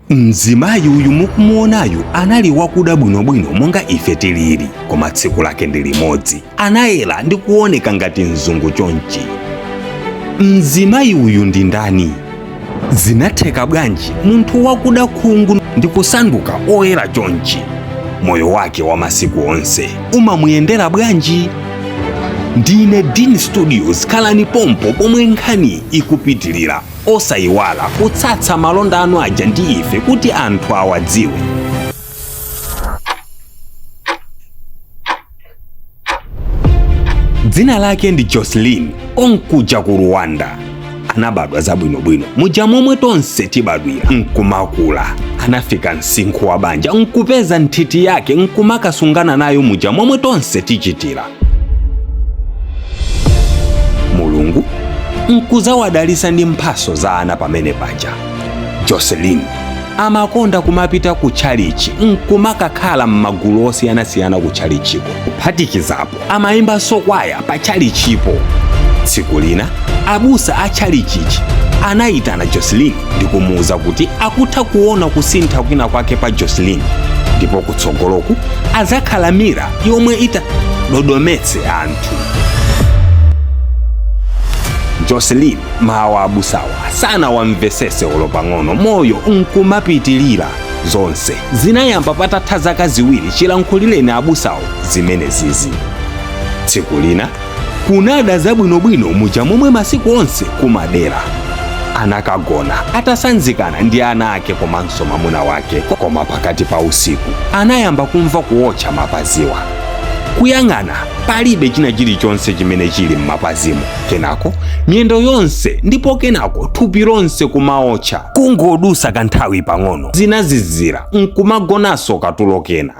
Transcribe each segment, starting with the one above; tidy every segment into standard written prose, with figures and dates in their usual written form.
Mzimayi uyu mukumuonayu anali wakuda bwinobwino monga ife tilili, koma tsiku lake ndi limodzi anayera ndi kuoneka ngati mzungu chonchi. Mzimayi uyu ndi ndani? Zinatheka bwanji munthu wakuda khungu ndi kusanduka oyera chonchi? Moyo wake wa masiku onse umamuyendera bwanji? Ndine Dean Studios, khalani pompo pomwe nkhani ikupitilira. Osayiwala kutsatsa malonda anu aja ndi ife kuti anthu awadziwe. Dzina lake ndi Jocelyn, konkuja ku Rwanda. Anabadwa zabwinobwino muja momwe tonse tibadwira, nkumakula. Anafika msinkhu wa banja nkupeza nthiti yake nkumakasungana nayo muja momwe tonse tichitira. Mulungu nkuzawadalisa ndi mphaso za ana pamene paja. Jocelyn amakonda kumapita ku tchalichi nkumakakhala m'magulu osiyanasiyana ku tchalichiko, kuphatikizapo amayimbanso kwaya pa tchalichipo. Tsiku lina abusa a tchalichichi anayitana Jocelyn ndi kumuwuza kuti akutha kuona kusintha kwina kwake pa Jocelyn ndipo kutsogoloku azakhala mirror yomwe itadodometse anthu. Jocelyn mawu abusawa sanawamvesese olo pang'ono, moyo nkumapitilira. Zonse zinayamba patatha zaka 2 chilankhulireni abusawo zimenezizi. Tsiku lina kunada zabwinobwino muja momwe masiku onse kumadera. Anakagona atasanzikana ndi ana ake komanso mamuna wake, koma pakati pa usiku anayamba kumva kuotcha mapaziwa. Kuyang'ana palibe china chilichonse chimene chili m'mapazimo, kenako miyendo yonse ndipo kenako thupi lonse kumaotcha. Kungodusa kanthawi pang'ono zinazizira nkumagonanso katulo kena.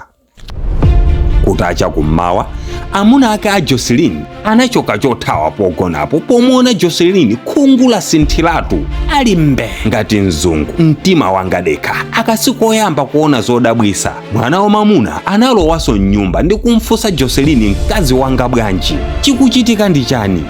Kutacha kummawa, amuna ake a Jocelyn anachoka chothawa pogonapo pomuona Jocelyn khungu lasinthiratu ali mbe ngati mzungu. Mtima wanga dekha, aka sikoyamba kuona zodabwisa. Mwana wamamuna analowanso mnyumba ndi kumfunsa Jocelyn, mkazi wanga bwanji? Chikuchitika ndi chani?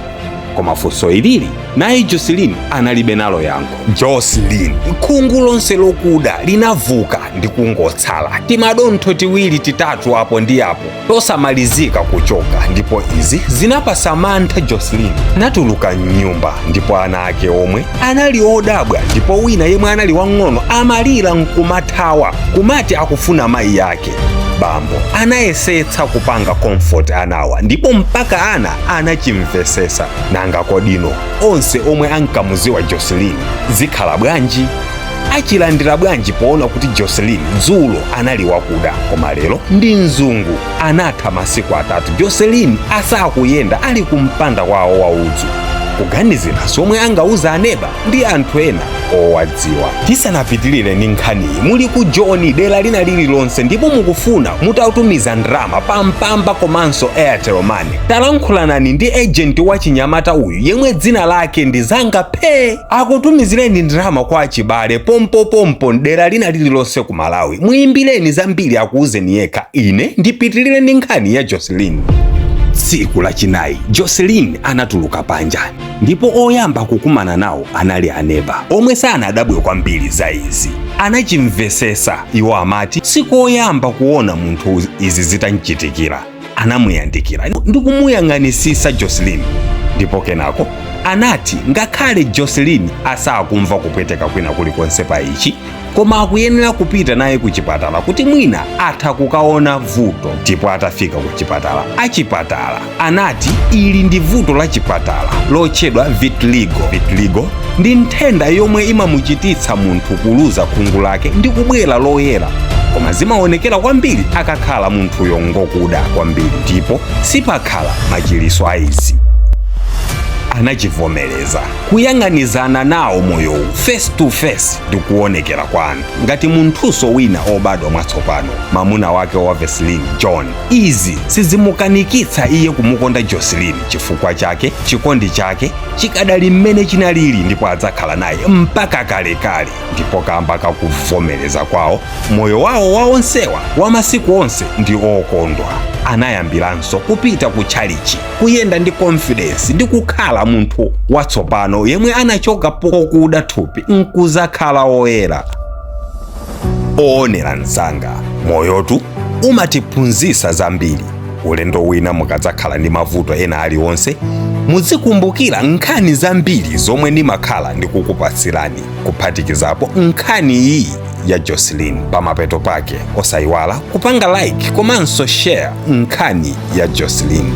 Koma funso ilili naye Jocelyn analibe nalo yankho. Jocelyn khungu lonse lokuda linavuka ndi kungotsala timadontho tiwiri titatu apo ndi apo tosamalizika kuchoka, ndipo izi zinapasa mantha Jocelyn. Anatuluka mnyumba ndipo ana ake omwe anali odabwa, ndipo wina yemwe anali wang'ono amalira nkumathawa kumati akufuna mayi ake. Bambo anayesetsa kupanga comfort anawa ndipo mpaka ana anachimvesesa. Nanga kodino onse omwe ankamuziwa Jocelyn zikhala bwanji? Achilandira bwanji poona kuti Jocelyn dzulo anali wakuda koma lero ndi mzungu? Anatha masiku 3 Jocelyn asakuyenda ali kumpanda kwawo wa udzu, kuganizira zomwe angauza aneba ndi anthu ena owadziwa. Tisanapitilire ndi nkhaniyi, muli ku Joni dera lina lililonse ndipo mukufuna mutatumiza ndalama pa Mpamba komanso Airtel Money, talankhulanani ndi agent wa chinyamata uyu yemwe dzina lake ndi Zanga Pay. Akutumizireni ndalama kwa achibale pompopompo dera lina lililonse ku Malawi. Muyimbireni zambiri akuuzeni yekha. Ine ndipitilire ndi nkhani ya Jocelyn. Tsiku lachinayi Jocelyn anatuluka panja ndipo oyamba kukumana nawo anali aneba omwe sanadabwe kwambiri za izi. Anachimvesesa. Iwo amati sikoyamba kuona munthu izi zitamchitikira. Anamuyandikira ndi kumuyang'anisisa Jocelyn ndipo kenako anati ngakhale Jocelyn asakumva kupweteka kwina kulikonse pa ichi, koma akuyenera kupita naye ku chipatala kuti mwina atha kukaona vuto. Ndipo atafika ku chipatala, achipatala anati ili ndi vuto la chipatala lotchedwa vitiligo. Vitiligo ndi nthenda yomwe imamuchititsa munthu kuluza khungu lake ndi kubwera loyera, koma zimaonekera kwambiri akakhala munthuyo ngokuda kwambiri, ndipo sipakhala machiliso a izi. Anachivomereza kuyang'anizana nawo moyowu face to face ndi kuonekera kwa anthu ngati munthunso wina obadwa mwatsopano. Mamuna wake wa Jocelyn, John, izi sizimukanikitsa iye kumukonda Jocelyn. Chifukwa chake chikondi chake chikadali mmene chinalili ndipo adzakhala naye mpaka kalekale. Ndipo kamba kakuvomereza kwawo, moyo wawo wa onsewa wa masiku onse ndi okondwa. Anayambiranso kupita ku tchalichi, kuyenda ndi confidence ndi kukhala munthu watsopano yemwe anachoka pokuda thupi nkuzakhala woyera. Oonera mzanga, moyotu umatiphunzitsa zambiri. Ulendo wina mukadzakhala ndi mavuto ena aliwonse, muzikumbukira nkhani zambiri zomwe ndimakhala ndikukupatsirani, kuphatikizapo nkhani iyi ya Jocelyn. Pamapeto pake osayiwala kupanga like komanso share nkhani ya Jocelyn.